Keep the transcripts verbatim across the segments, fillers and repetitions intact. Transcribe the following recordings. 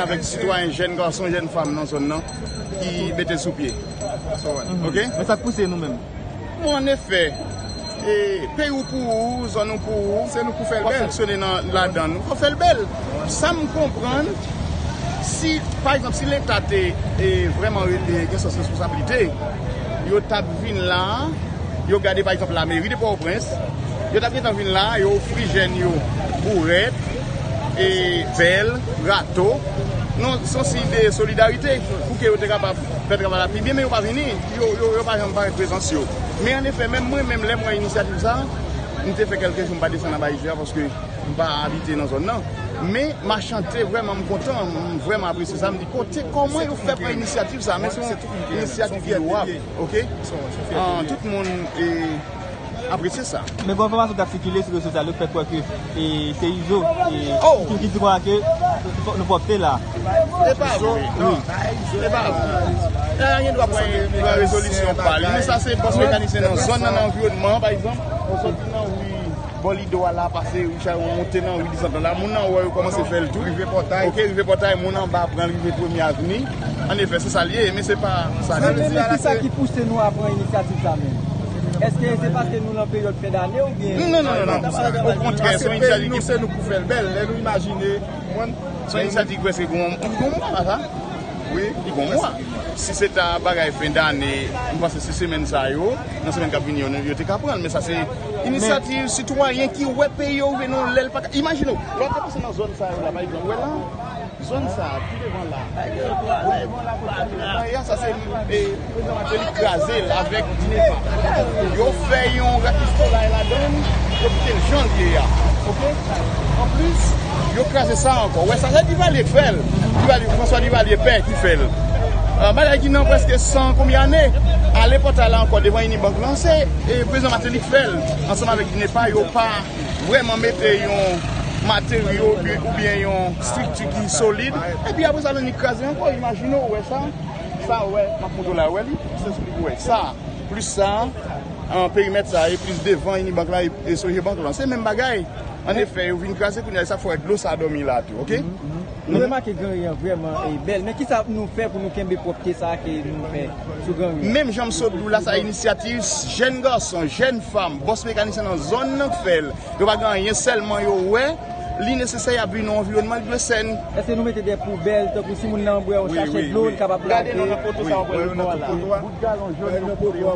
Avèk sitwayen, jèn gason, jèn fanm nan zòn nan ki mete l sou pye. Oke? Men sa k pouse nou menm? Bon, annefè, e, peyi w pou ou, zòn ou pou ou, se nou pou fè l bèl. Fò fonksyone nan ladan l, fò fè l bèl. Sa m konprann, si, pa egzanp, si Leta te, e, vrèman rete gen sans responsablite, yo t ap vin la, yo gade, pa egzanp, lameri de Pòtoprens, yo t ap gentan vin la, yo ofri jèn yo bourèt, e, bèl, rato. Non, se yon siy de solidarite pou ke yo te kapab fè travay la pi byen, men yo pa vini, yo, yo, yo pa janm parèt prezans yo. Men annefè, menm mwen, menm lè m wè inisyativ sa, m te fè kèlke jou m pa desann anba rivyè a paske m pa abite nan zòn nan. Men m a chante, vrèman m kontan, m vrèman apresye sa. M di, kote, kòman yo fè pran inisyativ sa? Men se yon inisyativ ki lwab, oke? An, tout moun e, apresye sa. Men gen enfòmasyon k ap sikile sou rezo sosyal yo k fè kwè ke e, se Izo e, ki, ki di konsa ke fòk nou pwòpte la. Se pa vre. Se pa vre. Lè a gen dwa pran, pran rezolisyon pa li. Men sa se bòs mekanisyen nan zòn nan, nan anviwònman an, pa egzanp. Ou soti nan ri bò Lido a la, pase ri Chayò, monte nan ri Dizantan la. Moun nan wè yo kòmanse fè l tou. Rive Pòtay. Oke, rive Pòtay, moun anba pran l rive Premye Avni. Annefè, se sa l ye, men se pa sa li ye. Men kisa ki pouse nou a pran inisyativ sa menm? Èske se paske nou nan peryòd fen dane oubyen? Non, non, non, non. Okontrè, se yon inisyativ ki, se nou pou fè l bèl. Lè nou imajine, se yon inisyativ ki prèske gon, gon mwa, pa sa? Wi. Li gon mwa. Si se ta bagay fen dane, m panse se semèn sa yo, nan semèn k ap vini yo, yo te ka pran l. Men sa se inisyativ sitwayen ki wè peyi yo rive nan yon lè l pa ka. Imajine w, lè w te pase nan zòn sa yo la, pa egzanp, wè la, zòn sa a, pi devan la. Pi devan la, kote yo te fè a, sa se, e, prezidan Martelly kraze l avèk Dinepa. Yo fè yon rakistola ladan l, yo kite l jan l ye a. Oke? Anplis, yo kraze sa ankò. Wè, sa se Divalye k fè l. Divalye, François Divalye pè ki fè l. An bagay ki nan prèske san konbyen ane, ale Pòtay la ankò devan Unibank lan, se, e, prezidan Martelly k fè l. Ansanm avèk Dinepa, yo pa vrèman mete yon materyo oubyen, oubyen yon estrikti ki solid. Epi apre sa, l annik kraze ankò. Imajine w wè sa. Sa w wè, m ap montre w la, wè li. Se sou li pou wè. Sa, plis sa, an perimèt sa, e plis devan Unibank la, e, e Sogebank lan. Se menm bagay. Annefè, yo vin kraze kounye a, e sa fè w wè dlo sa a dòmi la tou, oke? Nou remake Gran Ri an vrèman, e, bèl. Men kisa nou fè pou nou kenbe pwòpte sa a ke nou fè sou Gran Ri an? Menm jan m sot di w la, sa inisyativ jèn gason, jèn fanm, bòs mekanisyen nan zòn nan k fè l. Yo pa gen anyen, sèlman yo wè li nesesè, y ap viv nan yon anviwònman ki dwe sèn. Èske nou mete de poubèl, tankou si moun nan bwè, yon sachè dlo, li kapab lave? Gade non nan poto sa w ap wè yo nan tout poto a. Bout galon jòn yo pou yo.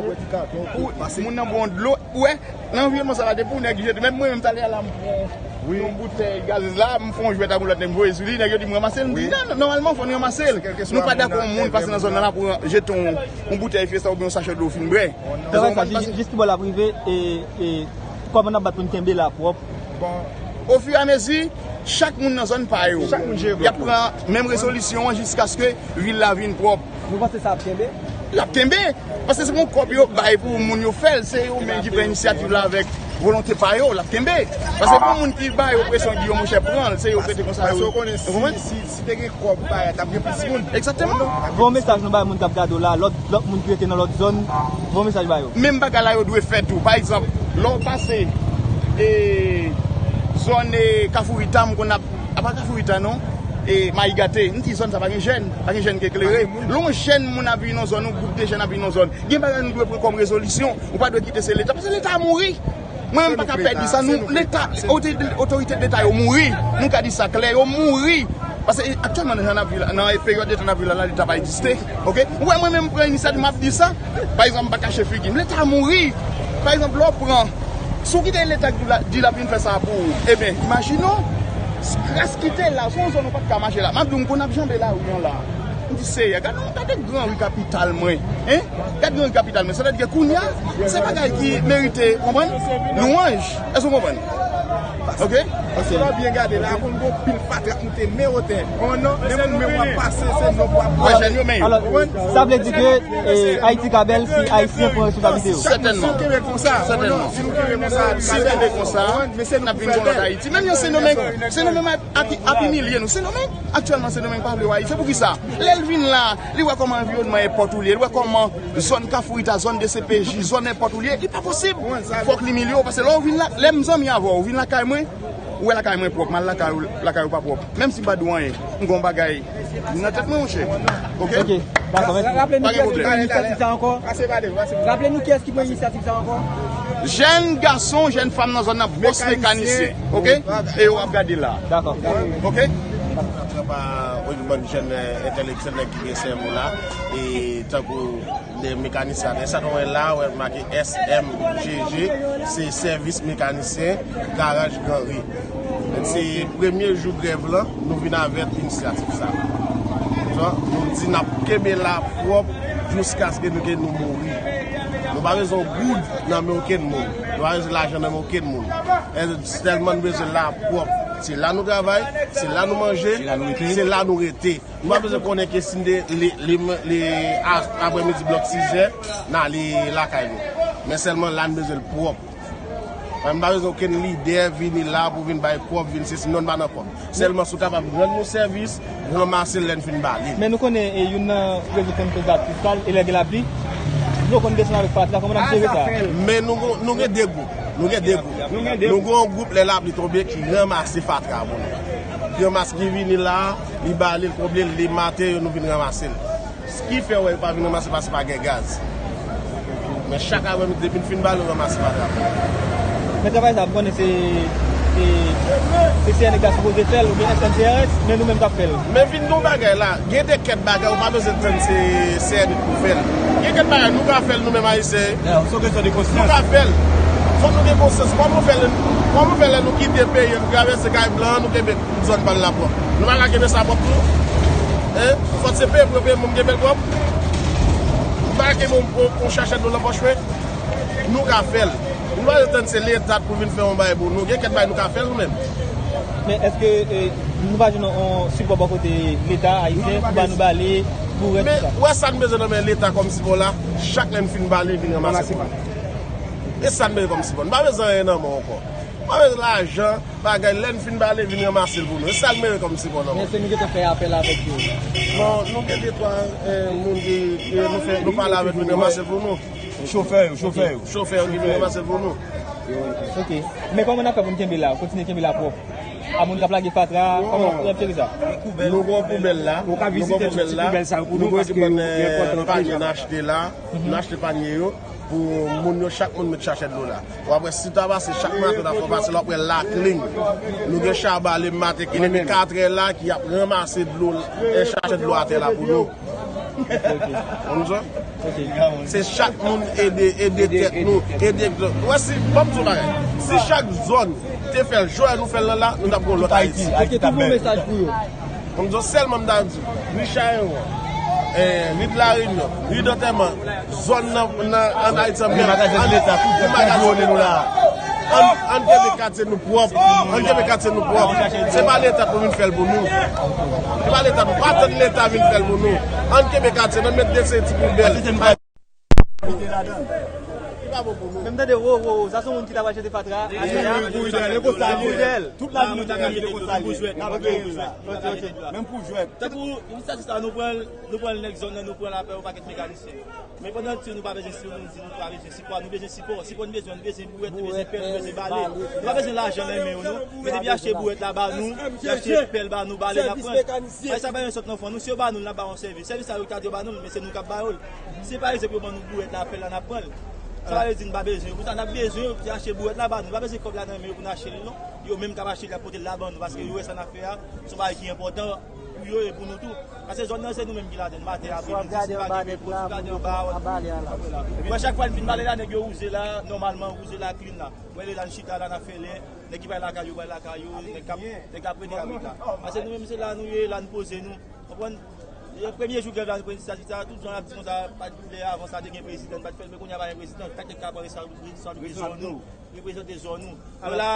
Moun nan bwè yon dlo, ou wè, nan anviwònman sa la, depi yon nèg jete, menm mwen menm talè a la, m pran yon boutèy gazez la, m fè yon jwèt ak yon lòt nèg, m voye sou li, nèg yo di m ranmase l, m di, non, non, nòmalman, fò nou ranmase l. Nou pa dakò yon moun pase nan zòn nan la pou jete yon, yon boutèy Fiesta oubyen yon sachè dlo fin bwè. Jis ki bò l ap rive, e, e, kòman n ap bat pou n kenbe l pwòp? Bon, ofiramezi, chak moun nan zòn pa yo. Chak moun jere dòt yo. Y ap pran menm rezolisyon an jiskaske vil la vin pwòp. Nou panse sa ap kenbe? L ap kenbe. Paske se yon kòb yo bay pou moun yo fè l. Se yo menm ki pran inisyativ la avèk volonte pa yo. L ap kenbe. Paske pou moun ki ba yo presyon, di yo, monchè, pran l, se yo k rete konsa. Paske yo, ou konnen, si, si, si te gen kòb, ou pa, t ap gen plis moun. Egzakteman. Bon mesaj nou bay moun k ap gade w la, lòt, lòt moun ki rete nan lòt zòn, bon mesaj ba yo. Menm bagay la yo dwe fè tou. Pa egzanp, lè w pase, e, zòn, e, Kafou Rita, m konn ap, apa Kafou Rita non, e, Mayi Gate, m di zòn sa pa gen jèn, pa gen jèn ki eklere. Lè yon jèn moun ap viv nan zòn, yon gwoup de jèn ap viv nan zòn, gen bagay nou dwe pran kòm rezolisyon. Ou pa dwe kite se Leta, paske Leta a mouri. Mwen menm pa ka pè di sa, nou, Leta, otorite, otorite Leta yo mouri. Nou ka di sa klè, yo mouri. Paske aktyèlman nan jan n ap viv la, nan peryòd de tan n ap viv la, la, Leta pa egziste. Oke? Ou wè mwen menm m pran inisyativ, m ap di sa. Pa egzanp, m pa kache figi m. Leta a mouri. Pa egzanp, lè w pran, si w kite Leta di la, di l ap vin fè sa pou ou, ebyen, imajine w, gras kite la, se yon zòn ou pa t ka mache la. M ap di w, m konn ap janbe lari an la. M di, Seyè, gade, gade gran ri kapital mwen. Hein? Gad gran ri kapital, men sa vle di ke kounye a, se bagay ki merite, konprann? Lwanj. Èske w konprann? Oke? Paske lè w byen gade la, konn gon pil fatra k moute men wotè. Konprann non? Men moun men w ap pase, se non w ap pase. Wè, jèn yo, men yo. Alò, sa vle di ke, eh, Ayiti ka bèl si Ayisyen pran responsablite yo. Sètènman. Si nou kenbe konsa, sètènman. Si nou kenbe konsa, n ap vin yon lòt Ayiti. Menm yon Sendomeng, Sendomeng ap, ap imilye nou. Sendomeng, aktyèlman, Sendomeng pa vle wè Ayiti. Se poukisa? Lè l vin la, li wè kòman anviwònman enpòt ou li ye, li wè kòman zòn Kafou Rita, zòn D C P J, zòn enpòt ou li ye, li pa posib. Fòk li imilye w, paske lè w vin la, lè m zanmi avè w, ou vin lakay mwen, Ou wè lakay mwen pwòp, m al lakay ou, lakay ou pa pwòp. Menm si m pa di w anyen, m gen yon bagay nan tèt mwen, monchè. Oke? Oke, dakò, mèsi. Raple nou kiyès ki pran inisyativ sa ankò. Raple nou kiyès ki pran inisyativ sa ankò. Jèn gason, jèn fanm nan zòn nan, bòs mekanisyen. Oke? E yo ap gade la. Dakò. Oke? Yon bann jèn entèlektyèl, nèg ki gen sèvo la, e tankou de mekanisyen. E sa nou wè la, wè make S M G G, se sèvis mekanisyen garaj Granri. Se premye jou grèv lan, nou vin avèk inisyativ sa. Nou di n ap kenbe la pwòp jiskaske nou ke nou mouri. Nou pa bezwen goud nan men okenn moun. Nou pa bezwen lajan nan men okenn moun. Sèlman nou bezwen la pwòp. Se la nou travay, se la nou manje, se la nou rete. Nou pa bezwen konnen ke si n te le, le, le, a, aprèmidi blòk sizè, n ale lakay nou. Men sèlman la n bezwen l pwòp. Nou pa bezwen okenn lidè vini la pou vin bay kòb, vin sesi, non, n pa nan kòb. Sèlman si w kapab rann nou sèvis, ranmase l lè n fin bale. Men nou konnen e, youn nan rezon fè n fè zak fiskal, e lè gen lapli, dlo konn desann avèk fatra, kòman n ap jere sa? Men nou, nou gen de gwoup. Nou gen de gwoup. Nou gen yon gwoup lè lapli tonbe ki ranmase fatra pou nou. Ki ranmase, ki vini la, li bale l, konble l, li mate yo, nou vin ranmase l. Ki fè w wè yo pa vin ranmase paske pa gen gaz. Men chak aprèmidi, depi n fin bale, yo ranmase fatra. Men travay sa, m konnen se, se, se C N H ki ta sipoze fè l, oubyen S N C R S, men nou menm k ap fè l. Men vin gen yon bagay la, gen de kèk bagay, ou pa bezwen tann se C N H pou fè l. Gen kèk bagay, nou ka fè l nou menm Ayisyen. Nou ka fè l. Fòk nou gen konsyans. Kòman fè lè, kòman fè lè nou kite peyi an, nou travèse kay blan an, nou kenbe zòn pa n la pwòp? Nou pa ka kenbe sa pwòp tou? Hein? Fòk se peyi pou yo peye moun kenbe l pwòp? Nou pa ka kenbe yon, yon, yon sachè dlo nan pòch mwen? Nou ka fè l. Nou pa bezwen tann se Leta pou vin fè yon bagay pou nou. Gen kèk bagay nou ka fè l nou menm. Men èske, eh, nou pa jwenn yon sipò bò kote Leta ayisyen pou ba nou bale, bourèt, tout sa? Men, ou wè sa n bezwen nan men Leta kòm sipò la, chak lè n fin bale, vin ranmase kòb. E sa n bezwen kòm sipò. Nou pa bezwen anyen nan men w ankò. Nou pa bezwen lajan, bagay, lè n fin bale, vin ranmase l pou nou. E sa n bezwen kòm sipò nan men w. Men èske nou gentan fè apèl avèk yo? Non, nou gen de twa, eh, moun ki, ki nou fè, nou pale avèk, vin ranmase l pou nou. Chofè yo, chofè yo. Chofè yo ki vin ranmase l pou nou. Ok. Men kòman n ap fè pou n kenbe la, kontinye kenbe la pwòp? A moun k ap lage fatra, kòman n ap jere sa? Nou gen yon poubèl la. Nou gen yon poubèl la. Nou gen yon ti poubèl sa yo pou nou, paske yo enpòtan anpil. Nou achte la. Nou achte panye yo pou moun yo, chak moun met sachè dlo la. W ap wè, si ta pase chak maten, w ap pase la, w ap wè lakling. Nou gen cha bale maten ki depi katrè la, ki ap ranmase dlo, eh, sachè dlo atè la pou nou. Konn sa? Se chak moun ede, ede tèt nou, ede. Wè, si, ban m di w bagay. Si chak zòn te fè l jan nou fè l lan la, nou t ap gen yon lòt Ayiti. Ok, tout bon mesaj pou yo. Konn sa sèlman m ta di, ri Charenwon, eh, ri de Larenyon, ri dantèman, zòn nan, nan, ann Ayiti anpil. Ri magazen Leta, tout zòn ki vwole nou la. Ann, ann kenbe katye nou pwòp. Ann kenbe katye nou pwòp. Se pa Leta pou vin fè l pou nou. Se pa Leta pou, pa tann Leta vin fè l pou nou. Ann kenbe katye nou, ann met de seri ti poubèl. Men m tande, wo, wo, wo, sa se yon moun ki ta pral jete fatra. Wi, wi, wi, wi, wi, wi, wi. Tout lavi nou ta pral jete konsa. Ok, ok. Menm pou jwèt. Tankou inisyativ sa, nou pran l, nou pran l nèg zòn nan, nou pran l avè yon pakèt mekanisyen. Men pandan ke nou pa bezwen sipò, nou di nou pa bezwen sipò, nou bezwen sipò. Sipò nou bezwen, nou bezwen bourèt, nou bezwen pèl, nou bezwen bale. Nou pa bezwen lajan nan men yo, non. Men depi achte bourèt la ba nou, achte pèl ba nou, bale n ap pran. Ay sa pa yon sòt nan fon nou, si yo ba nou l, n ap ba yon sèvis. Sèvis sa yo ta di yo ba nou l, men se nou k ap ba yo l. Si pa egzanp yo ban nou bourèt la, pèl la, n ap pran l. Sa pa vle di n pa bezwen yo. Pou sa n ap bezwen yo, pou achte bourèt la ba nou. Nou pa bezwen kòb la nan men yo pou n achte li, non. Yo menm k ap achte l, y ap pote l la ban nou, paske yo wè sa n ap fè a, se yon bagay ki enpòtan pou yo e pou nou tou. Paske zòn nan se nou menm ki ladan l. Maten, apremidi, si pa gen pepon, si pa gen anba, wè, chak fwa n fin bale la, nèg yo wouze la, nòmalman, wouze la, klin la. Wè, lè la n chita la, n ap fè lè, nèg ki pral lakay yo, pral lakay yo, nèg k ap, nèg k ap rete ap ret la. Paske nou menm, se la nou ye, la n poze nou. Konprann? Lè premye jou grèv la, nou pran inisyativ sa, tout jan n ap di konsa, pa t lè avan sa te gen prezidan, n pa t fè l, men kounye a pa gen prezidan, chak nèg ka pran responsabilite zòn nou. Reprezante zòn nou. Bon, la,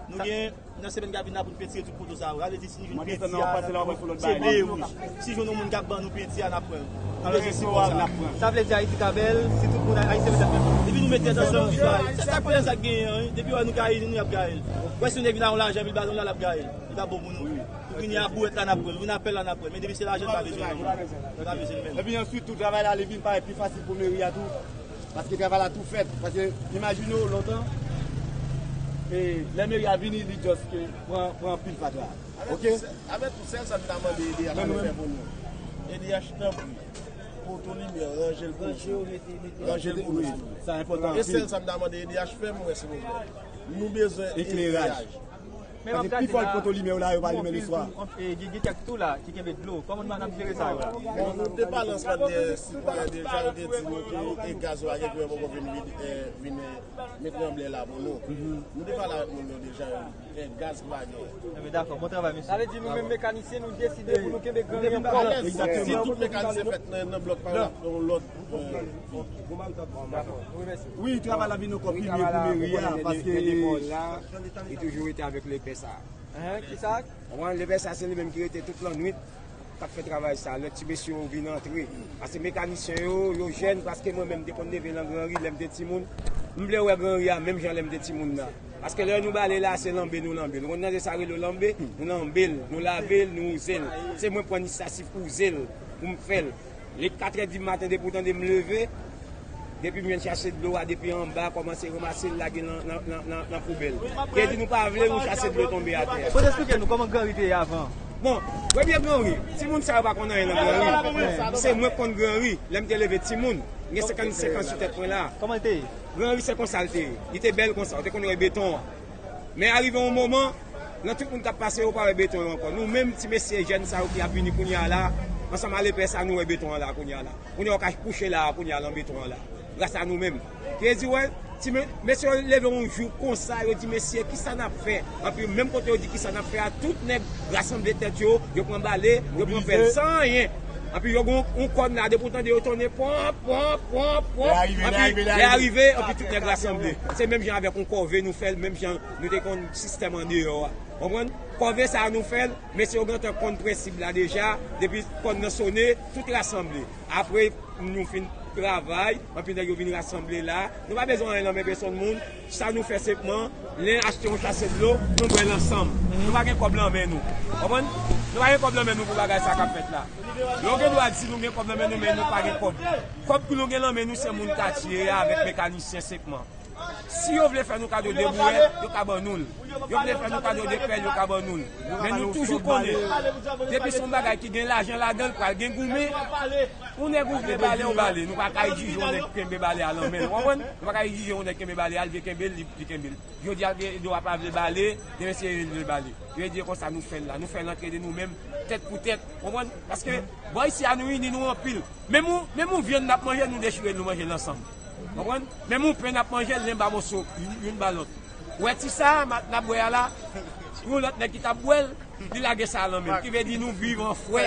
nou gen, nan semèn k ap vin la pou n pentire tout poto sa yo. Sa vle di, si nou jwenn penti a, se de wouj. Si jwenn yon moun k ap ban nou penti a, n ap pran l. Nou bezwen sipò sa. Sa vle di Ayiti ka bèl, si tout moun Ayisyen mete tèt ansanm. Depi nou met tèt ansanm, sa, sa, sa, sa, sa k genyen an, wi. Depi wè nou gaye li, nou y ap gaye l. Wè si yon nèg vin ak yon lajan, epi l ba nou la, l ap gaye l. Li pa bon pou nou. Wi. Pou vini a bourèt la, n ap pran l. Vin a pèl la, n ap pran l. Men depi se lajan, n pa bezwen l menm. N pa bezwen l menm. Epi answit tou, travay la, li vin parèt pi fasil pou meri a tou. Paske travay la tou fèt. Paske, imajine w, lontan, E lè meri a vini, li just ke pran, pran anpil fatra. Avèk, ok, avèk tout, sèl sa m ta mande E D H pou fè pou nou. E D H, tanpri, poto limyè, ranje l pou nou. Ranje l pou nou. Sa enpòtan anpil. E sèl sa m ta mande E D H fè, mwen, silvouplè. Nou bezwen ekleraj. Ekleraj. Paske pi fò poto limyè yo la, yo pa limen leswa. Gen kèk tou la ki kenbe dlo. Kòman nou ap jere sa yo la? Bon, nou te pale ansanm de sitwayen deja, yo te di nou ke e gaz yo a gen pou yo poko vin vide, eh, vin, eh, met nan blè la pou nou. Nou te pale avèk moun yo deja, eh, gaz ki pa gen. Enben, dakò, bon travay, mesye. Sa vle di nou menm mekanisyen, nou deside pou nou kenbe Gran Ri ankò. Alèz, si tout mekanisyen fèt nan, nan blòk pa yo, l ap fè yon lòt, eh, wi, travay la vin ankò pi lye pou meri a, paske li toujou rete avèk lepè sa. Hein, kisa? Konprann, lepè sa se li menm ki rete tout lannwit k ap fè travay sa, lè ti mesye yo vin antre. Paske mekanisyen yo, yo jèn, paske mwen menm m te konn leve nan Gran Ri lè m te timoun. M vle wè Gran Ri a menm jan lè m te timoun nan. Paske lè nou bale la, se lanbe nou lanbe l. Ou konn tande sa rele lanbe? Nou lanbe l, nou lave l, nou wouze l. Se mwen pran inisyativ wouze l pou m fè l. Li katrè di maten, depi w tande m leve, depi m jwenn chache dlo a, depi anba, kòmanse ranmase l, lage nan, nan, nan, nan, nan poubèl. Kè di nou pa vle yon chache dlo tonbe atè a. Fò n esplike nou kòman Gran Ri te ye avan. Bon, premye Gran Ri, timoun sa yo pa konn anyen nan Gran Ri. Se mwen k konn Gran Ri, lè m te leve timoun. M gen senkannsenk an sou tèt mwen la. Kòman l te ye? Gran Ri se konsa l te ye. Li te bèl konsa, ou te konn wè beton an. Men arive yon moman, nan tout moun k ap pase, yo pa wè beton yo ankò. Nou menm, ti mesye jèn sa yo ki ap vini kounye a la, ansanm a lepè sa, nou wè beton an la kounye a la. Kounye a, w ka kouche la, kounye a, nan beton an la. Gras a nou menm. Ki vle di, wè, ti me-, mesye yo leve yon jou konsa, yo di, "Mesye, kisa n ap fè?" Anpi, menm kote yo di, "Kisa n ap fè a?" Tout nèg rasanble tèt yo, yo pran bale, yo pran pèl, san anyen. Anpi, yo gen yon, yon kòn la, depi w tande yo tonnen, pon, pon, pon, pon. Lè arive, lè arive, lè arive, anpi tout nèg rasanble. Se menm jan avèk yon kòve, nou fè l, menm jan nou te konn sistèm andeyò a. Konprann? Kòve sa a nou fè l, mesye yo gentan konn prensip la deja, depi kòn nan sonnen, tout rasanble. Apre nou fin travay, anpi nèg yo vin rasanble la, nou pa bezwen anyen nan men pèsonn moun, sa nou fè senpman, len achte yon chache dlo, nou bwè l ansanm. Nou pa gen kòb lan men nou. Konprann? Nou pa gen kòb lan men nou pou bagay sa k ap fèt la. Yo gen dwa di nou gen kòb lan men nou, men nou pa gen kòb. Kòb ke nou gen lan men nou, se moun katye a avèk mekanisyen senpman. Si yo vle fè nou kado de bourèt, yo ka ban nou l. Yo vle fè nou kado de pèl, yo ka ban nou l. Men nou toujou konnen, depi se yon bagay ki gen lajan ladan l, pral gen goumen. Yon nèg ou vle bale, ou bale. Nou pa ka jije yon nèg kenbe bale a lan men l. Ou konprann? Nou pa ka jije yon nèg kenbe bale a, li vle kenbe l, li, li kenbe l. Jodi a, gen dwa pa vle bale, demen se li vle bale. Yo di konsa nou fè l la. Nou fè l antre de nou menm, tèt pou tèt. Konprann? Paske bò isi a nou ini nou anpil. Menm yon, menm yon vyann n ap manje, nou dechire l, nou manje l ansanm. Konprann? Menm yon pen n ap manje, l len ba moso, youn, youn ba lòt. Ou wè ti sa a, ma-, n ap bwè a la, yon lòt nèg ki t ap bwè l, li lage sa a lan men l. Ki vle di nou viv an frè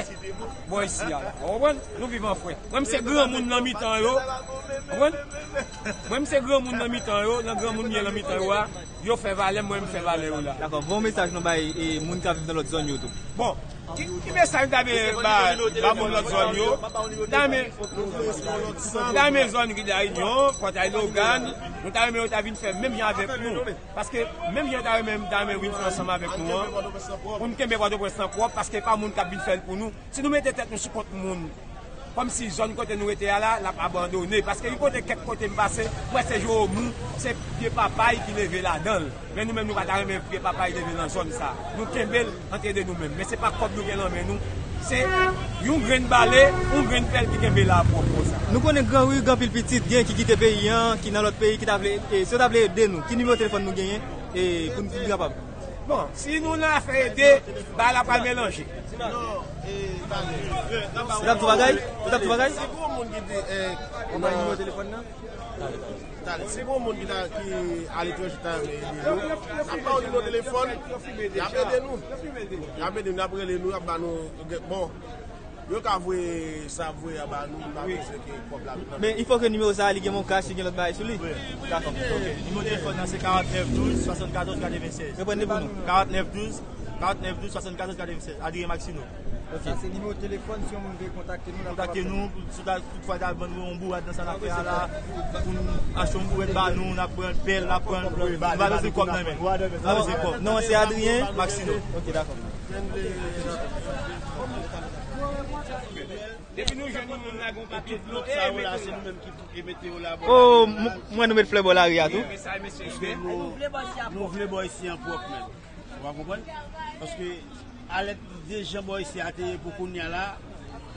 bò isi a la. Ou konprann? Nou viv an frè. Mwen, m se granmoun nan mitan yo. Konprann? Mwen, m se granmoun nan mitan yo, nan granmoun m ye nan mitan yo a. Yo fè valè m, mwen, m fè valè yo la. Dakò. Bon mesaj nou bay, e, moun k ap viv nan lòt zòn yo tou. Bon, ki, ki mesaj m ta vle ba, ba moun lòt zòn yo? M ta renmen, m ta renmen zòn Ri Dayinyon, Pòtay Logan, nou ta renmen yo ta vin fè menm jan avèk nou. Paske menm jan yo ta renmen, ta renmen vin fè ansanm avèk nou an, pou n kenbe Pòtoprens lan pwòp, paske pa moun k ap vin fè l pou nou. Si nou mete tèt nou sou kont moun, kòmsi zòn kote nou rete a la, l ap abandone. Paske yon kote, kèk kote m pase, m wè se Jowomou, se pye papay ki leve ladan l. Men nou menm, nou pa ta renmen pye papay leve nan zòn sa. Nou kenbe l antre de nou menm. Men se pa kòb nou gen lan men nou. Se yon grenn bale, yon grenn pèl ki kenbe la pwòp konsa. Nou konnen Gran Ri gen anpil pitit, gen ki kite peyi an, ki nan lòt peyi, ki ta vle, e, si yo ta vle ede nou, ki nimewo telefòn nou genyen, e, pou n, pou n kapab? Bon, si nou nan afè ede, bagay la pral melanje. Non, e, tande. Ou t ap di bagay? Ou t ap di bagay? Si gon moun ki di, e, ou bay nimewo telefòn nan? Tande, si gon moun ki ta, ki aletranje ta renmen ede nou, n ap ba yo nimewo telefòn, y ap ede nou. Y ap ede nou, y ap rele nou, y ap ba nou, bon, yo ka voye sa, voye a ba nou, nou pa bezwen ke kòb la vin nan men nou. Men il faut que nimewo sa a, li gen MonCash, li gen lòt bagay sou li. Wi. Dakò. Ok. Nimewo telefòn nan se karant nèf douz, swasannkatòz, katrevennsèz. Reprann li pou nou. Karant nèf douz, karant nèf douz, swasannkatòz, katrevennsèz. Adrien Maxineau. Ok. Sa se nimewo telefòn, si yon moun vle kontakte nou, l ap kapab fè. Kontakte nou, si w ta, toutfwa ta vann nou yon bourad nan sa n ap fè a la, pou n achte yon bourad ba nou, n ap pran pèl, n ap pran, nou pa bezwen kòb nan men. Nou pa bezwen kòb. Non, se Adrien Maxineau. Ok, dakò. Depi nou jwenn Tout lòt sa yo la, se nou menm ki pou mete yo la bò. Oh, m- mwen nou met flè bò lari a tou. Paske nou, nou vle bò isi an pwòp menm. Ou pa konprann? Paske alèt de jan bò isi a te ye pou kounye a la,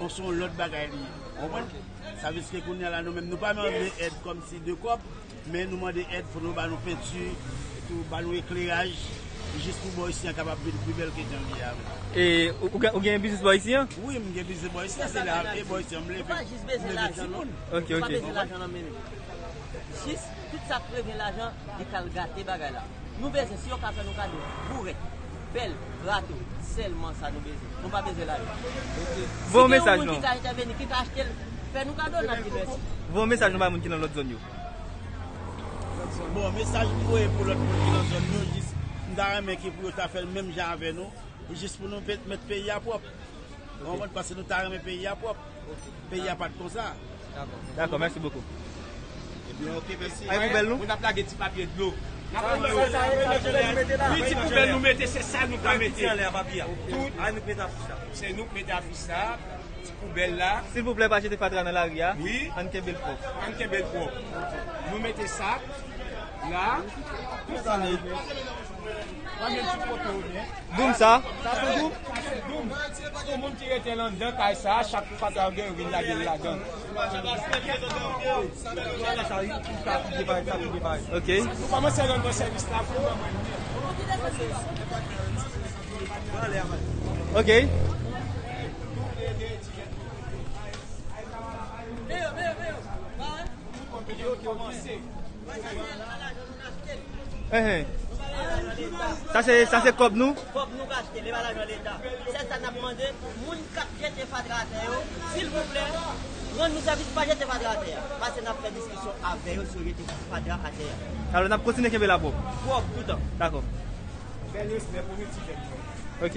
on se yon lòt bagay li ye. Ou konprann? Sa vle di ke kounye a la, nou menm, nou pa mande èd kòmsi de kòb, men nou mande èd pou nou ba nou penti, tou ba nou ekleraj, jis pou bò isi a kapab vin pi bèl ke jan li ye a. E ou, ou gen, ou gen biznis bò isi an? Wi, m gen biznis bò isi a, se la, e bò isi a, m leve, m leve timoun. Ok, ok. Nou pa bezwen lajan nan men nou. Jis, tout sa k revyen lajan, li k al gate bagay la. Nou bezwen, si yo ka fè nou kado, bourèt, pèl, rato, sèlman sa nou bezwen. Nou pa bezwen lajan. Voye yon mesaj non. Si gen yon moun ki ka entèveni, ki ka achte l, fè nou kado, n ap di mèsi. Voye yon mesaj non bay moun ki nan lòt zòn yo. Bon, mesaj m voye pou lòt moun ki nan zòn yo, jis, m ta renmen ke pou yo ta fè l menm jan avè nou, jis pou nou pe- met peyi a pwòp. Ou konprann? Paske nou ta renmen peyi a pwòp. Peyi a pa t konsa. Dakò, mèsi bokou. Ebyen, ok, mèsi. Ay poubèl nou? Moun ap lage ti papye dlo. Wi, ti poubèl nou mete, se sa nou ka mete. Tout. Ay, nou mete afich la. Se nou k mete afich sa. Ti poubèl la. Silvouplè, pa jete fatra nan lari a. Wi. Ann kenbe l pwòp. Ann kenbe l pwòp. Nou mete sak la. Tout sa la. Doum sa. Sa se doum. Sa se doum. Pou moun ki rete anndan kay sa, chak fatra yo gen, yo vin lage l ladan. Ok. Nou kòmanse rann mwen sèvis la pou mwen. Ok. Enhen. Sa se, sa se kòb nou? Kòb nou k achte, li pa lajan Leta. Sèl sa n ap mande, moun k ap jete fatra atè yo, silvouplè, rann nou sèvis, pa jete fatra atè a. Pase n ap fè diskisyon avè yo si yo jete fatra atè a. Alò, n ap kontinye kenbe la pwòp. Pwòp toutan. Dakò. Bèl respè pou nou ti jèn yo. Ok.